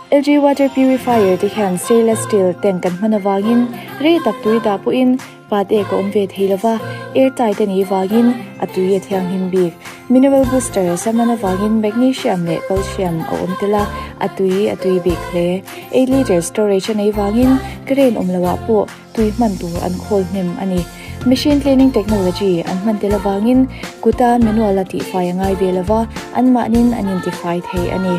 LG water purifier te hian stainless steel tank an hman avangin rei tak tui dah pawhin pat ek a awm ve thei lova, air tight a nih vangin a tui a thianghlim bik. Mineral booster a hman avangin magnesium leh calcium a awm tel a, a tui a tui bik hle. Eight litre storage a neih vangin current awm loh ah pawh tui hman tur an khawl hnem a ni. Machine cleaning technology an hman tel avangin kuta manual a tihfai a ngai ve lova, anmahnin an intifai thei a ni.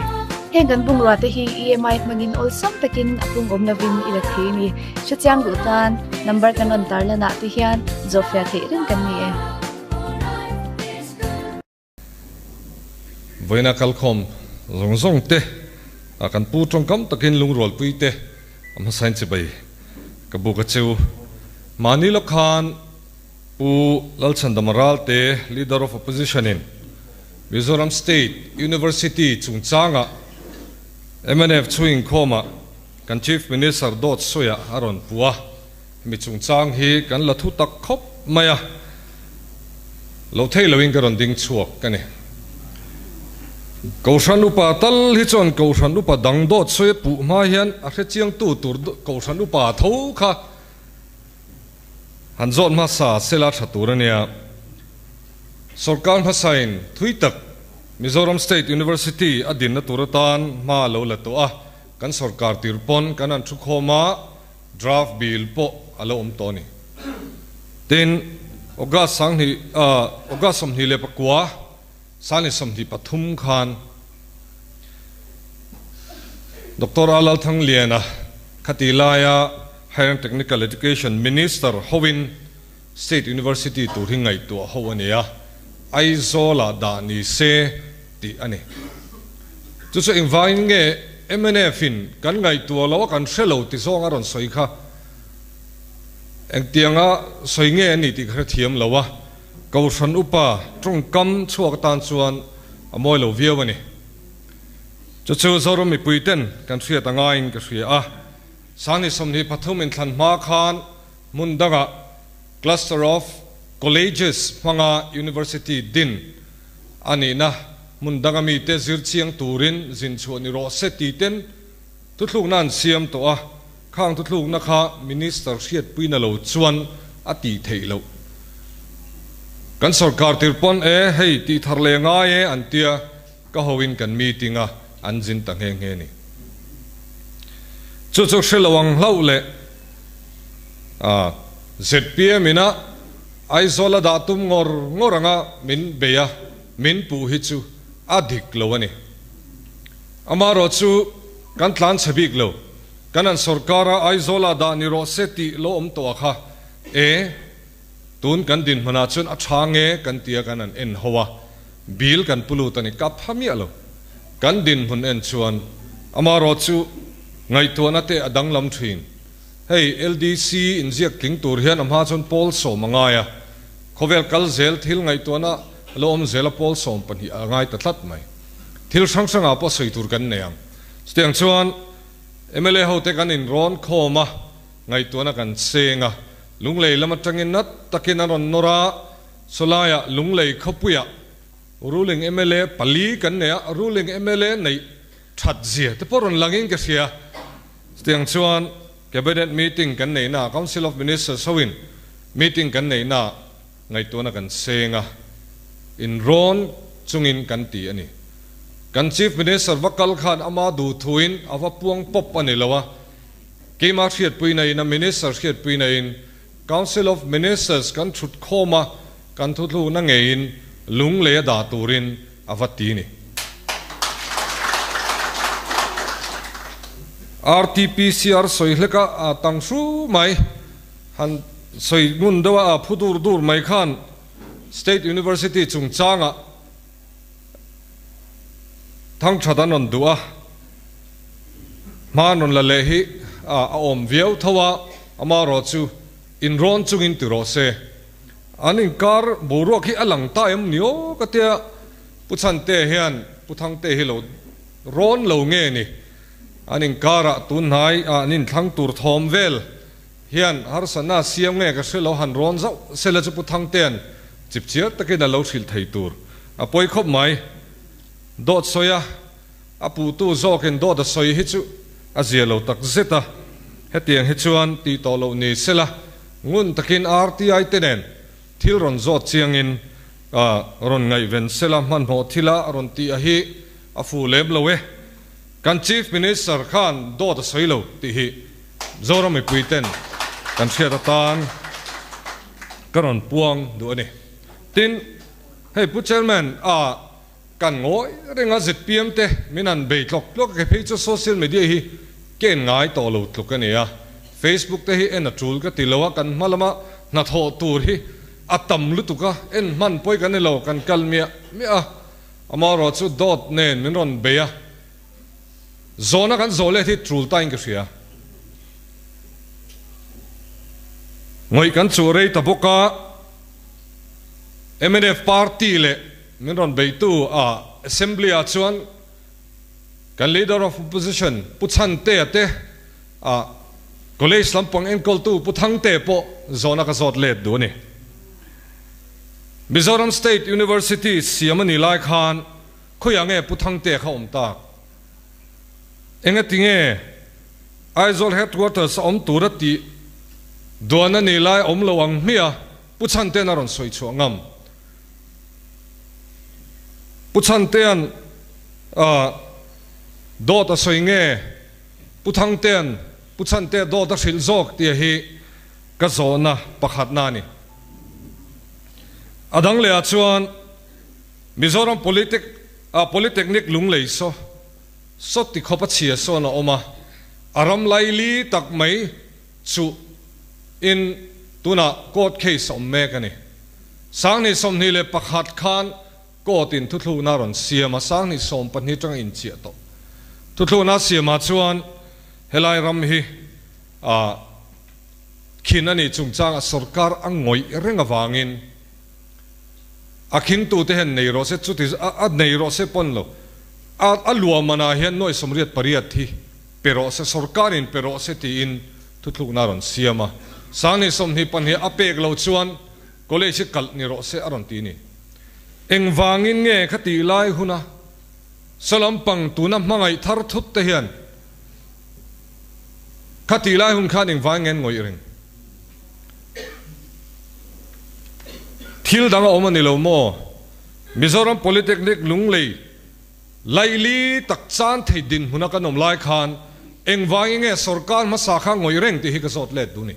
Heng kan bungrua te hi EMI hmangin awlsam takin a pung awm lovin i la thei a ni. Hrechiang duh tan number kan rawn tarlanah te hian zawhfiah theih reng kan ni e. Vawiina kalkhawm zawng zawng te ah kan pu tawngkam takin lungrualpui te a hmasain chibai ka buk a cheu. Mahni lawk khan Pu Lalchhandama Ralte, Leader of Opposition in Mizoram State University chungchanga mnf chhuing khawmah kan Chief Minister dawt sawiah a rawn pu a. Hemi chungchang hi kan la thu tak khawp mai a, lo thei loin ka rawn ding chhuak ka ni. Kohhran upa tal hi chuan Kohhran upa dang dawt sawi a puh hma hian a hrechiangtu tur Kohhran upa tho kha han zawt hmasa sela tha tur a nia. Sorkar hmasain thui tak Mizoram State University a dinna tur atan hma a lo la tawh a, kan sorkar tir pawn kan han thukhawm a, Draft bill pawh a lo awm tawh a ni. Tin, August sanghnih August 29, 2023 khan Doctor A Lalthangliana khati laia Higher and Technical Education Minister hoin State University tur hi ngaihtuah ho a ni a, Aizawlah dah ni se tih a ni. Chu chu engvangin nge mnf in kan ngaihtuah lo a kan hre lo ti zawng a rawn sawi kha engtianga sawi nge a ni tih ka hrethiam lo a, Kohhran upa tawngkam chhuak atan chuan a mawi lo viau a ni. Chu chu Zoram mipui ten kan hriat a ngaiin ka hria a, 2023 inthlan hma khan hmun dangah Cluster of Colleges hmanga University din a nihna hmun danga mite zir chiang turin zin chhuah ni rawh se tih ten thuthlukna an siam tawh a, khang thuthlukna kha Minister hriatpuina lo chuan a tih theih loh. Kan sorkar tir pawn e hei tih thar leh ngai e an tia ka hoin kan meeting a an zin ta nghe nghe ni. Chu chu hre lo ang hlauh leh a zpm ina Aizawl a dah tum ngawr ngawr anga min bei a, min puh hi chu a dik lo a ni. Amaherawh chu kan tlan chhe bik lo, kan an sorkara Aizawla dah ni rawh se tih lo awm tawh a kha e, tun kan dinhmunah chuan a tha nge kan tia kan han en ho a, bill kan pu lut a ni, ka pha miah lo. Kan dinhmun en chuan amaherawh chu ngaihtuahna te a danglam thin. Hei LDC inziak tling tur hian a hma chuan pawl sawm a ngai a, khawvel kal zel thil ngaihtuahna lo awm zel a pawl 12 a ngai ta tlat mai. Thil hrang hrangah pawh sawi tur kan nei ang. Chutiang chuan mla hote kan inrawn khawm a, ngaihtuahna kan cheng a, Lunglei lam atangin nat takin an rawn nawr a, sawlaiah Lunglei khawpuiah ruling mla pali kan nei a, ruling mla neih that zia te pawh rawn langin ka hria. Chutiang chuan Cabinet meeting kan neihna, Council of Ministers hoin meeting kan neihna ngaihtuahna kan seng a, inrawn chungin kan ti a ni. Kan Chief Minister va kal khan ama duh thuin a va puang pawp a ni lo a, keimah hriatpuina in a Minister hriatpuina in Council of Ministers kan thut khawm a, kan thuthlukna ngeiin lunglei a dah turin a va ti ni. RTPCR sawi hlek a a tang hru mai, han sawi ngun deuh a a phu dur dur mai khan State University chungchangah thangthat an rawn duh a, hma an rawn la leh hi a awm viau tho a, amaherawh chu inrawn chungin ti rawh se. An inkar boruak hi a lang ta em ni aw ka tia, Pu Chhante hian Pu Thangte hi lo rawn lo nge ni? An inkarah tunhnai ah an inthlang tur thawm vel hian harsatna siam nge ka hre lo han rawn zauh sela chu Pu Thangtean chipchiar takin a lo hrilh thei tur a pawi khawp mai. Dawt sawi a, a puhtu zawkin dawt a sawi hi chu. a zia lo tak zet a, hetiang hi chuan tih tawh loh ni sela, ngun takin RTI te nen thil rawn zawt chiangin rawn ngaihven sela hmanhmawh thila rawn tih a hi a fuh lem lo e. Kan Chief Minister khan dawt a sawi lo tih hi Zoram mipui ten kan hriat atan ka rawn puang duh a ni. Tin, hei Pu Chairman a kan ngawi reng a zpm te min han bei tlawk tlawk a, kei phei chu social media hi ka en ngai tawh lo tluk a ni a, Facebook te hi en a tul ka ti lo a, kan hma lama hnathawh tur hi a tam lutuk a, en hman pawi kan ni lo, kan kal miah miah a. Amaherawh chu dawt nen min rawn bei a, zawhna kan zawh let hi tul tain ka hria. Ngawih kan chuh rei ta bawk a, mnf party leh min rawn beitu a Assembly ah chuan kan Leader of Opposition Pu Chhantea te a College lampang enkawltu Pu Thangtea pawh zawhna ka zawt let duh a ni. Mizoram State University siam a nih lai khan khawiah nge Pu Thangtea kha awm tak? Engati nge Aizawl Headquarters a awm tura tih duan a nih lai awm lo ang hmiah Pu Chhantea'n a rawn sawi chhuah ngam? Pu Chhantea'n dawt a sawi nge Pu Thangtea'n Pu Chhantea dawt a hrilh zawk tia hi ka zawhna pakhatna a ni. A dang leh ah chuan Mizoram Politic ah Polytechnic Lunglei saw saw ti khawp a chhia sawn a awm a, a ram laili tak mai chu in tunah court case a awm mek a ni. Sanghnih 21 khan court in thuthlukna a rawn siam a, sanghnih 12 atanga inchiah tawh thuthlukna a siam ah chuan helai ram hi ah Khin a nih chungchangah sorkar a ngawih reng avangin a khingtute hian nei rawh se, chuti a nei rawh se pawn lo, a a luahmanah hian nuai 88 hi pe rawh se, sorkarin pe rawh se tiin thuthlukna a rawn siam a. Sanghnih 22 a pek loh chuan college hi kalh ni rawh se a rawn ti ni. Engvangin nge khatih lai huna Sawlampang tuna hmangaih thar thut te hian Kha tih lai hun khan engvai nge an ngawih reng? Thil dang a awm a ni lo maw? Mizoram Polytechnic Lunglei laili tak chan thei dinhmuna kan awm lai khan engvai nge sorkar hmasa kha ngawih reng tih hi ka zawt let duh ni.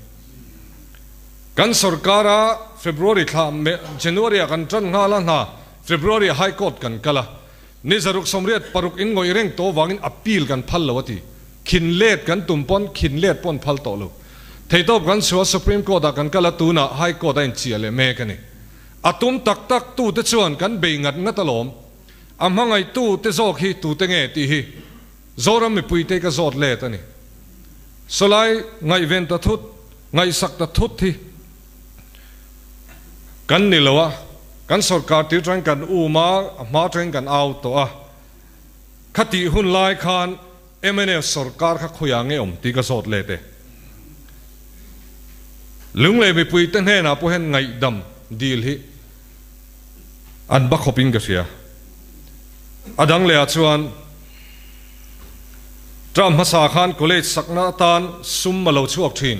Kan sorkara February thla January ah kan tan nghal a hna February ah High Court kan kal a. Ni zaruk 86 in ngawih reng tawh vangin appeal kan phal lo a ti. Khin let kan tum pawn khin let pawn phal tawh lo. Theitawp kan chhuah Supreme Court ah kan kal a tunah High Court a inchiah leh mek a ni. A tum tak tak tu te chuan kan bei ngat ngat alawm. A hmangaih tu te zawk hi tu te nge tih hi Zoram mipui te ka zawt let a ni. Sawlai ngaihven ta thut, ngaihsak ta thut hi kan ni lo a, kan sorkar tir tangin kan um a, a hma tangin kan au tawh a. Khatih hun lai khan mnf sorkar kha khawiah nge awm tih ka zawt let e. Lunglei mipuite hnenah pawh hian ngaihdam dil hi an ba khawpin ka hria. A dang lehah chuan term hmasa khan college sakna atan sum a lo chhuak thin.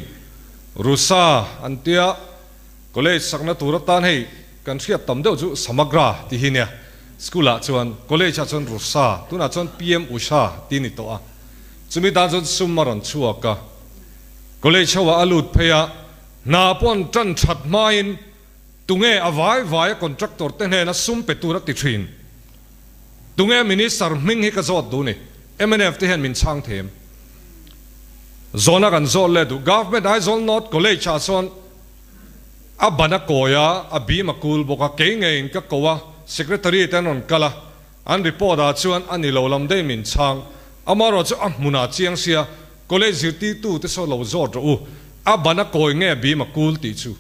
Rusa an tia college sakna tur atan hei kan hriat tam deuh chu Samagra tih hi nia. School ah chuan college ah chuan Rusa tunah chuan PM Usha tih a ni tawh a. Chumi tan chuan sum a rawn chhuak a. College ho ah a lut phei a, hna pawh an tan that hmain tunge a vai vai a contractor te hnena sum pe tur a ti thin. Tunge Minister hming hi ka zawt duh ni. Mnf te hian min chhang thei em? Zawhna kan zawt leh duh. Government Aizawl North College ah chuan a ban a kawi a, a bim a kul bawk a, kei ngeiin ka ko a, Secretary te an rawn kal a, an report ah chuan a ni lo lam daih min chhang. Amaherawh chu a hmunah chiang sia College zirtirtu te saw lo zawt rawh u, a ban a kawi nge a bim a kul tih chu.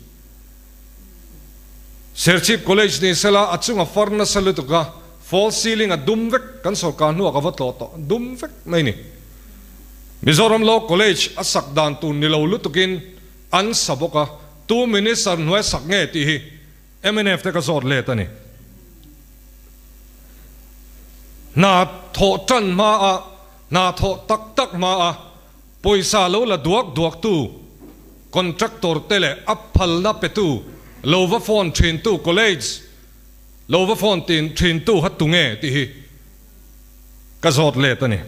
Serchhip College ni sela a chunga far nasa lutuk a, false ceiling a dum vek, kan sorkar hnuah ka va tlawh tawh, dum vek mai ni. Mizoram Law College a sak dan tur ni lo lutukin an sa bawk a, tu Minister hnuai sak nge tih hi mnf te ka zawt let a ni. Hna thawh tan hma a. Hna thawh tak tak hma a pawisa lo la duak duak tu contractor te leh a phalna pe tu lo va phone thin tu college lo va phone tin thin tu kha tunge tih hi ka zawt let a ni.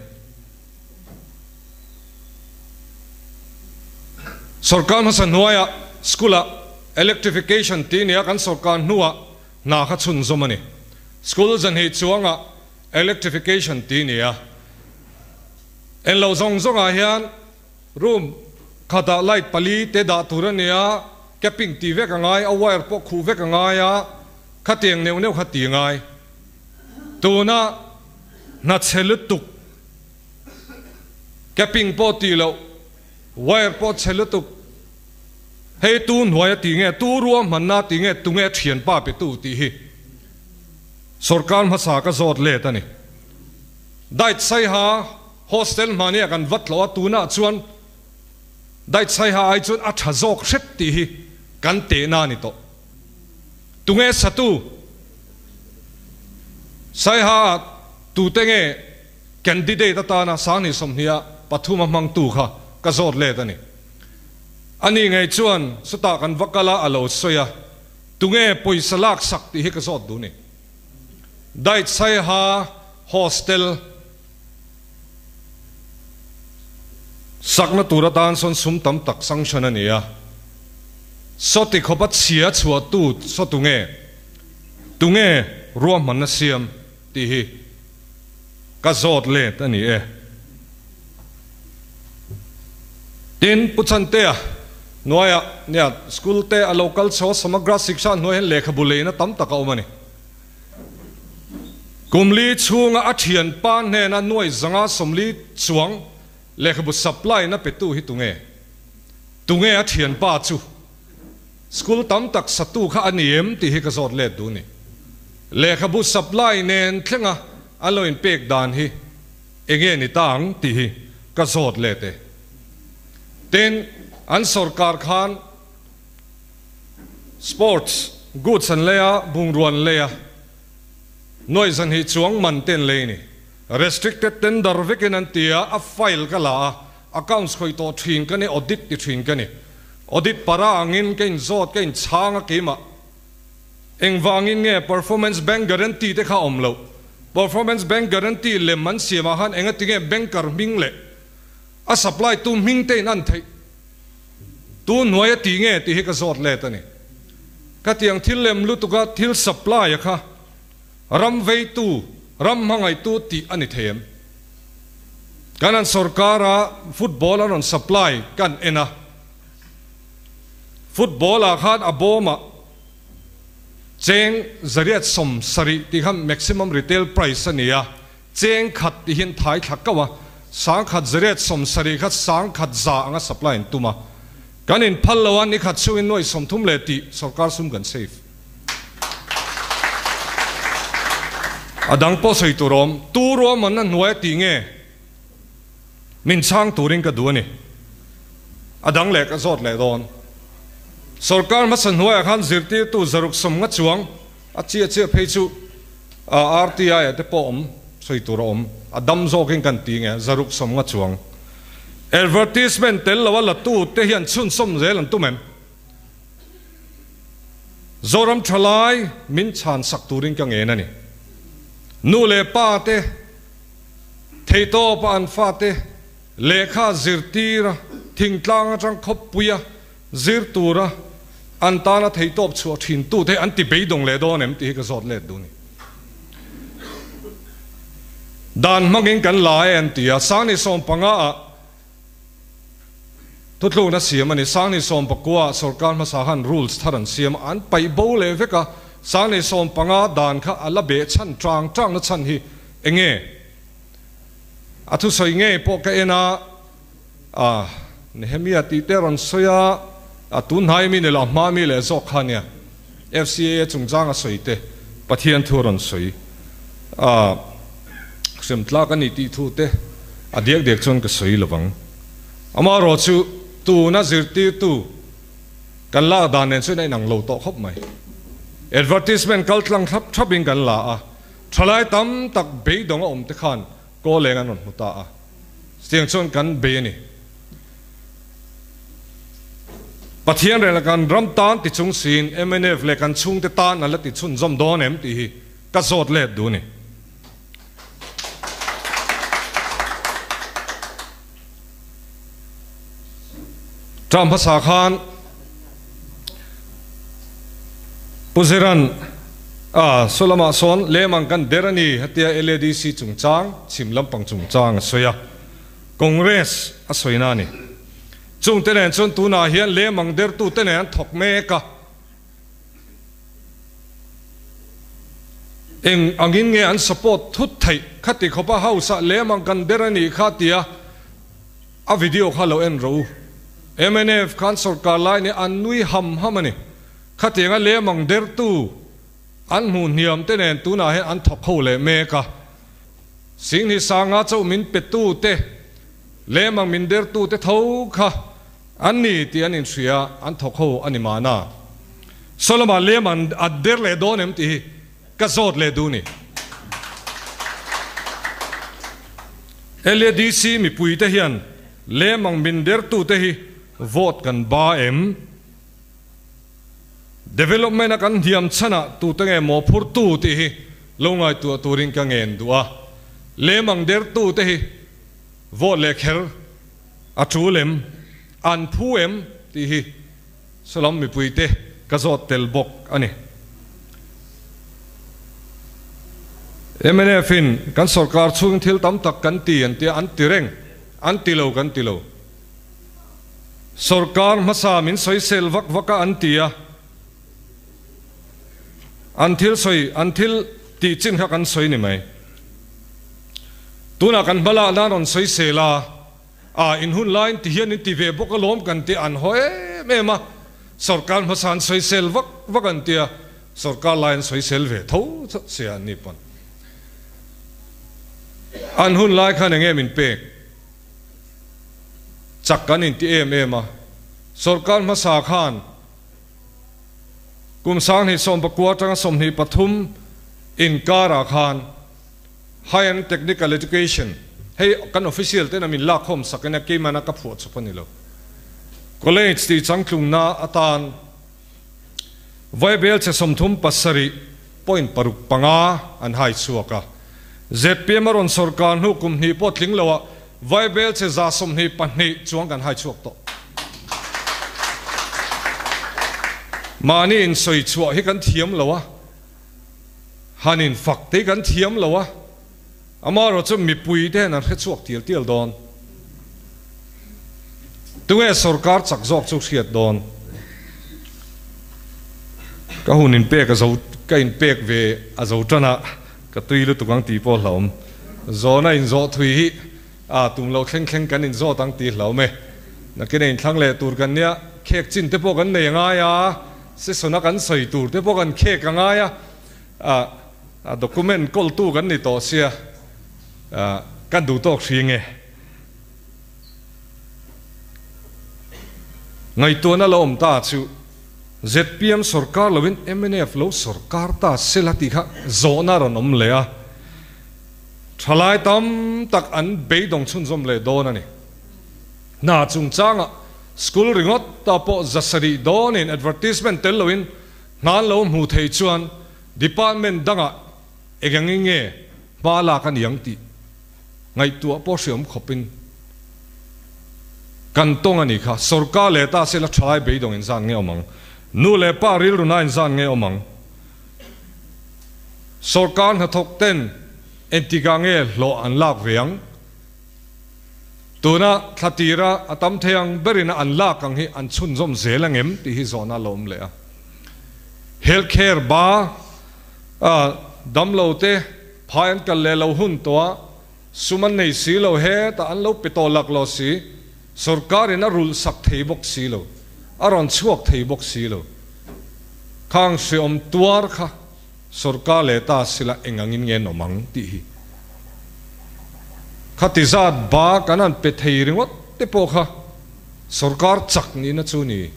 Sorkar hmasa hnuaia school ah electrification tih nia kan sorkar hnuah hna kha chhunzawm a ni. School zanhnih chuangah Electrification tih nia. En lo zawng zawngah hian room khatah light pali te dah tur a nia, capping tih vek a ngai, a wire pawh khuh vek a ngai a, khatiang neuh neuh kha ti ngai. Tuna hna chhe lutuk capping pawh tih loh, wire pawh chhe lutuk, hei tu hnuai a tih nge, tu ruahmanna a tih nge, tunge thianpa petu tih hi. Sorkar hmasa ka zawt let a ni. Diet Saiha hostel hmahniah kan vat lo a, tunah chuan Diet Saiha ai chuan a tha zawk hret tih hi kan tehna a ni tawh. Tunge satu? Saiha ah tute nge candidate atana Sanghnih 20 pathum a hmangtu kha ka zawt let a ni. Ani ngei chuan chutah kan va kal a, a lo sawi a. Tunge pawisa lak sak tih hi ka zawt duh ni. Diet Saiha Hostel sakna tur atan sawn sum tam tak sanction a ni a. Sawti khawpa chhia chhuahtu saw tunge? Tunge ruahmanna siam tih hi ka zawt let a ni e. Tin, Pu Chantea hnuaiah nia school te a lo kal chho a, Samagra Shiksha hnuai hian lehkhabu leina tam tak a awm a ni. Kum li chhunga a thianpa hnena nuai zanga 40 chuang lehkhabu supply na petu hi tunge? Tunge a thianpa chu? School tam tak satu kha a ni em tih hi ka zawt let duh a ni. Lehkhabu supply nen thlenga an lo inpek dan hi enge ni ta ang tih hi ka zawt let e. Tin, an sorkar khan sports goods an lei a, bungrua an lei a, nuaih zanhnih chuang man te an lei a ni. Restricted tender vekin an ti a, a file ka la a, accounts khawih tawh thin ka ni, audit ti thin ka ni. Audit para angin ka inzawt, ka inchhang a keimah. Engvangin nge performance bank guarantee te kha awm loh? Performance bank guarantee lem an siam ah khan engatinge banker hming leh a supply tu hming te in an theih? Tu hnuai a ti nge tih hi ka zawt let a ni. Khatiang thil lem lutuka thil supply a kha ram veitu, ram hmangaihtu tih a ni thei em? Kan an sorkara football an rawn supply kan en a. Football ah khan a bawmah cheng 870 tih kha maximum retail price a ni a, cheng khat tih hian thai thla kauh a, 1870 kha 1100 anga supply an tum a, kan inphal lo a, nikhat chhungin nuaih 30 leh tih sorkar sum kan save. A dang pawh sawi tur awm, tu ruahmanna hnuai a tih nge? Min chhang turin ka duh a ni. A dang leh ka zawt leh dawn. Sorkar hmasa hnuaiah khan zirtirtu 650 chuang a chiah chiah phei chu RTI ah te pawh awm sawi tur a awm. A dam zawkin kan ti nge 650 chuang. Advertisement tel lo a la tu te hian chhunzawm zel an tum em? Zoram thalai min chhan sak turin ka ngen a ni. Nu leh pa te. Theihtawpa an fate lehkha zirtira thingtlang atang khawppuia zir tura an tana theihtawp chhuah thintute an ti beidawng leh dawn em tih hi ka zawt let duh a ni. Dan hmangin kan la e an ti a, Sangni 15 ah thutlukna siam a ni. Sangni 19 ah sorkar hmasa khan rules thar an siam a, an paih bo leh vek a, Sangni 15 dan kha a la beh chhan tang tangna chhan hi Enge? A thusawi ngei pawh ka en a, a Nehemia tih te rawn sawi a, a tunhnai mi ni lo, a hma mi leh zawk kha nia, FCAA chungchang a sawi te, Pathian thu a rawn sawi a, hrem tlak a ni tih thu te a diak diak chuan ka sawi lo vang. Amaherawh chu tuna zirtirtu kan lak dan nen chuan a inang lo tawh khawp mai. Advertisement kal tlang thlap thlapin kan la a. Thalai tam tak beidawng a awm te khan kaw leng an rawn hmu ta a. Chutiang chuan kan bei a ni. Pathian reng leh kan ram tan ti chung siin mnf leh kan chhungte tan an la ti chhunzawm dawn em tih hi ka zawt let duh a ni. Term hmasa khan Pu Ziran a saw lamah sawn lemang kan der a ni hetia LADC chungchang chhim lampang chungchang a sawi a, Congress a sawina a ni. Chungte nen chuan tunah hian lemang dertute nen an thawk mek a. Eng angin nge an support thut theih khati khawpa house ah lemang kan der a nih kha tia a video kha lo en rawh u. Mnf khan sorkar lai nih an nui ham ham a ni. Khatianga lemang dertu an hmuh hniam te nen tunah hian an thawk ho leh mek a. Singni sanga chauh min petu te lemang min dertu te tho kha An ni tih an inhria, an thawk ho a ni mahna. Solomon lem an a der leh dawn em tih hi ka zawt leh duh ni. LADC mipui te hian lem ang min dertu te hi vote kan ba em? Development a kan hniam chhanah tute nge mawhphurtu tih hi lo ngaihtuah turin ka ngen duh a. Lem ang dertu te hi vote leh kher A tul em? An phu em? tih hi Salam mipuite ka zawt tel bawk a ni. Mnf in kan sorkar chhungin thil tam tak kan ti an tia, an ti reng, an ti lo kan ti lo. Sorkar hmasa min sawisel vak vak a an ti a, an thil sawi, an thil tih chin kha kan sawi ni mai. Tunah kan hma lah nan rawn sawisel a, a in hun laiin ti hian in ti ve bawk alawm kan ti an haw em em a, sorkar hmasa an sawisel vak vak an tia, sorkar lai an sawisel ve tho sia an ni pawn. An hun lai khan eng em in pek chak kan in ti em em a, sorkar hmasa khan kum 2019 atanga 23 inkarah khan High and Technical Education, hei kan official ten a min lakkhawm sak ania keimahna ka phuah chawp a ni lo. College tih changtlungna atan Vaibel che 37.65 an hai chhuak a. Zpm a rawn sawrkar hnu kum hnih pawh tling loah Vaibel che 122 chuang kan hai chhuak tawh. Mahni insawi chhuah hi kan thiam lo a. Han in fak te kan thiam lo a, amaherawh chu mipui te hian an hre chhuak tial tial dawn. Tunge sorkar chak zawk chu hriat dawn. Ka hun in pek a zo, ka in pek ve a zo tan a, ka tui lutuk ang tih pawh hlauhawm. Zawhna in zawh thui hi a tum lo thleng thleng kan in zawt ang tih hlauhawm e. Nakin a inthlang leh tur kan nia, khek chin te pawh kan nei a ngai a. Session-a kan sawi tur te pawh kan khek a ngai a, a document kawltu kan ni tawh sia, kan duh tawk hri nge? Ngaihtuahna lo awm ta chu zpm sorkar loin mnf lo sorkar ta sela tih kha zawhna a rawn awm leh a, thalai tam tak an beidawng chhunzawm leh dawn a ni. Hna chungchangah School ringawt ta pawh zasarih dawnin advertisement tel loin hna an lo hmu thei chuan department dangah eng angin nge hma lak a niang tih ngaihtuah pawh hriawm khawpin kan tawng a nih kha. Sorkar leh ta sela thalai beidawng inzan nge awm ang? Nu leh pa rilru na inzan nge awm ang? Sorkar hnathawk ten engtikah nge hlawh an lak ve ang? Tuna thla tira a tam thei ang berin a an lak ang hi an chhunzawm zel ang em tih hi zawhna a lo awm leh a. Health care ba a damlo te phai an kal leh lo hun tawh a, sum an nei si lo hetah an lo pe tawh lak lo si, sorkarin a rulh sak thei bawk si lo, a rawn chhuak thei bawk si lo. Khang hreawm tuar kha Sorkar leh ta sila eng angin nge an awm ang tih hi khati zat ba kan han pe thei ringawt te pawh kha sorkar chak nihna chu ni.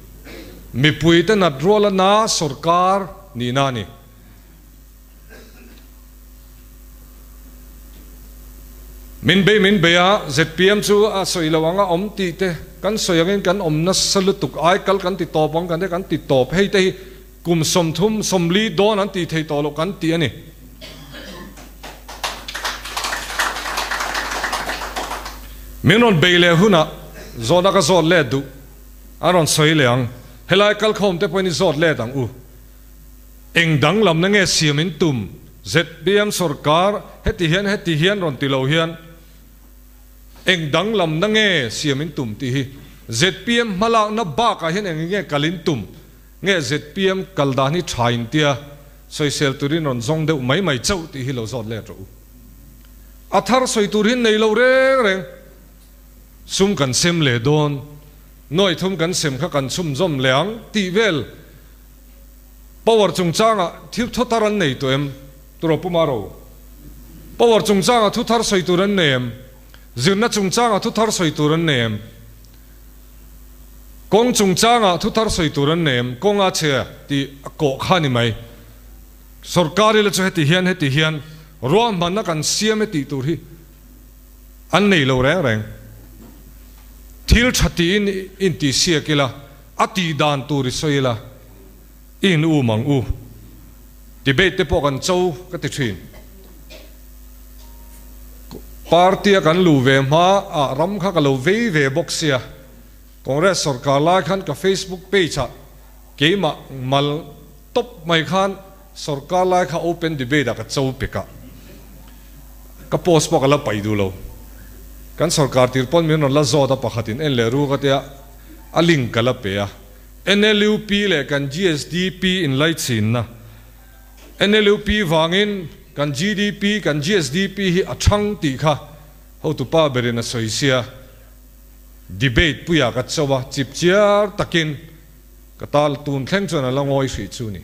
Mipuite nat ruala na sorkar nihna a ni. Min bei min bei a, zpm chu a sawi lo ang a awm tih te kan sawi angin kan awm nasa lutuk ai kal kan ti tawp ang kan te kan ti tawp hei te hi kum 30 40 dawn an tih theih tawh loh kan ti a ni. Min rawn bei leh hunah zawhna ka zawt let duh a rawn sawi leh ang. Helai kalkhawm te pawhin i zawt let ang u. Eng danglamna nge siam in tum? Zpm sorkar heti hian heti hian rawn ti lo hian eng danglamna nge siam in tum tih hi zpm hmalakna bakah hian eng nge kal in tum nge zpm kal dan hi tha in tia sawisel turin rawn zawng deuh mai mai chauh tih hi lo zawt let rawh u. A thar sawi tur hi nei lo reng reng. Sum kan sem leh dawn, nuai thum kan sem kha kan chhumzawm leh ang tih vel Power chungchangah thil thu thar an nei tawh em? Turaw Pu Maro. Power chungchangah thu thar sawi tur an nei em? Zirna chungchangah thu thar sawi tur an nei em? Kawng chungchangah thu thar sawi tur an nei em? Kawng a chhe tih a kawh kha a ni mai. Sorkar ila chu heti hian heti hian ruahmanna kan siam e tih tur hi an nei lo reng reng. Thil tha tiin intihsiak ila A tih dan tur i sawi ila, i in um ang u. Debate te pawh kan cho ka ti thin. Party a kan luh ve hma ah ram kha ka lo vei ve bawk sia. Congress sorkar lai khan ka Facebook page ah keimah mal tawp mai khan sorkar lai kha open debate ah ka cho pek a. Ka post pawh ka la paih duh lo. Kan sorkar tir pawn min rawn la zawt a pakhat in en leh ru ka tia. A link ka la pe a. NLUP leh kan GSDP inlaichinna. NLUP vangin kan GDP, kan GSDP hi a thang tih kha hotupa berin a sawi sia. Debate puiah ka cho a, chip chiar takin ka tal tun thleng chuan a la ngawi hrih chu ni.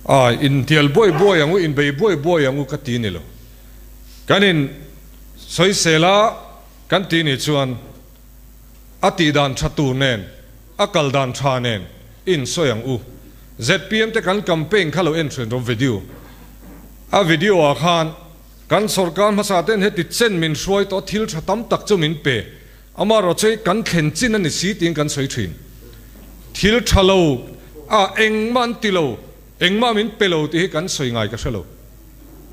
Ai, intial buai buai ang u, inbei buai buai ang u ka ti ni lo. Kan in Sawisel a kan tih nih chuan a tih dan tha tur nen, a kal dan tha nen i insawi ang u. Zpm te kan campaign kha lo en thin rawh video. A video ah khan kan sorkar hmasa ten heti chen min hruai tawh thil tha tam tak chu min pe. Amaherawhchu kan thlen chin a ni si tiin kan sawi thin. Thil tha lo a engmah an ti lo, engmah min pe lo tih hi kan sawi ngai ka hre lo.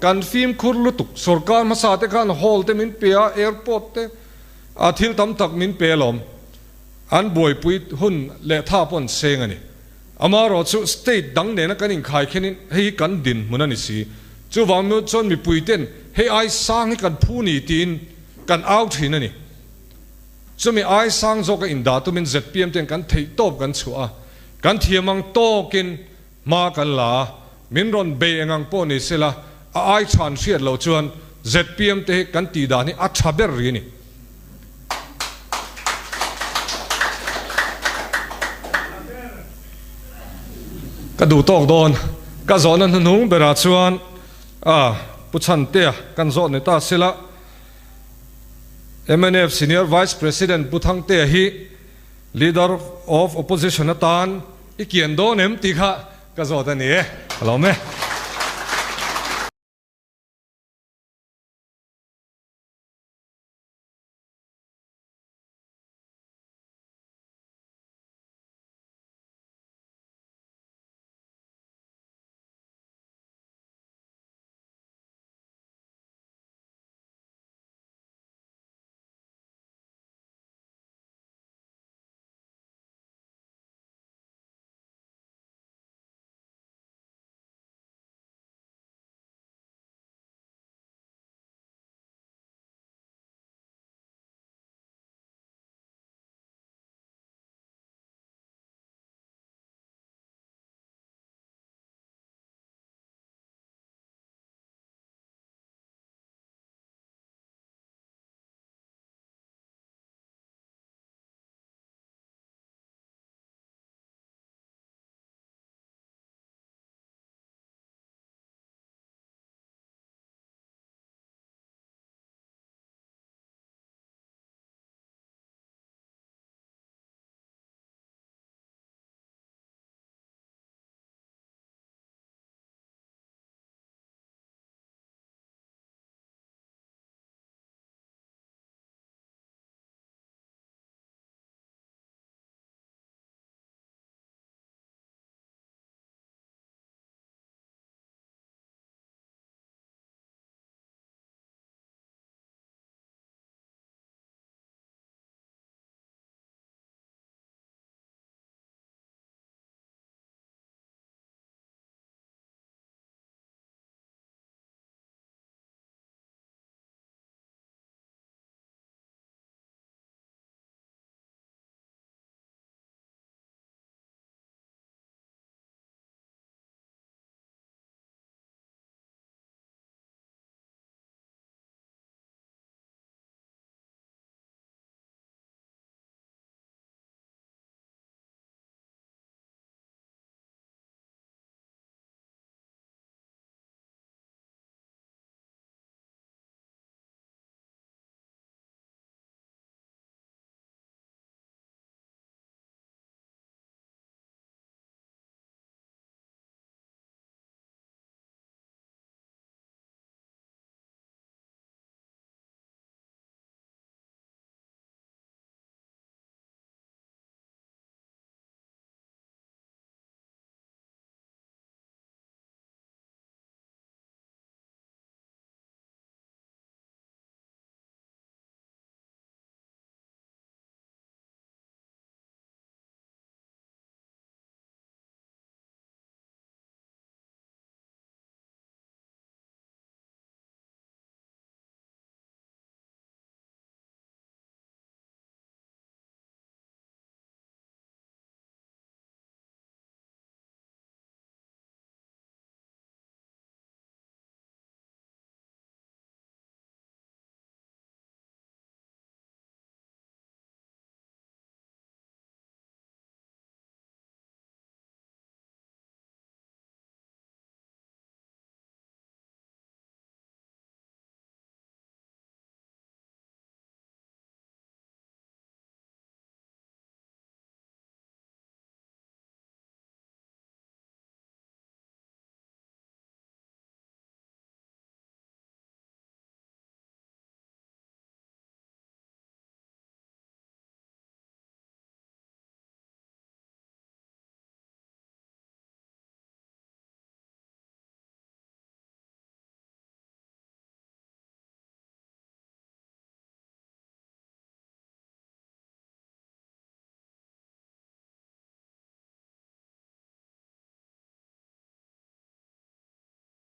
Kan fimkhur lutuk, sorkar hmasa te khan hall te min pe a, airport te a thil tam tak min pe alawm. An buaipui hun leh tha pawh an seng a ni. Amaherawh chu state dang nena kan inkhai khenin hei hi kan dinhmun a ni si. Chuvang chuan mipui ten hei ai sang hi kan phu ni tiin kan au thin a ni. Chumi ai sang zawka indah tumin zpm ten kan theihtawp kan chhuah a, kan thiam ang tawkin Hma kan la a, min rawn bei eng ang pawh ni sela, a ai chhan hriat loh chuan zpm te hi kan tih dan hi a tha ber ri a ni. Ka duh tawk dawn. Ka zawhna hnuhnung berah chuan a Pu Chhantea kan zawh ni ta sela, mnf Senior Vice President Pu Thangtea hi Leader of Opposition atan I kian dawn em tih kha ka zawt a ni e, ka lawm e.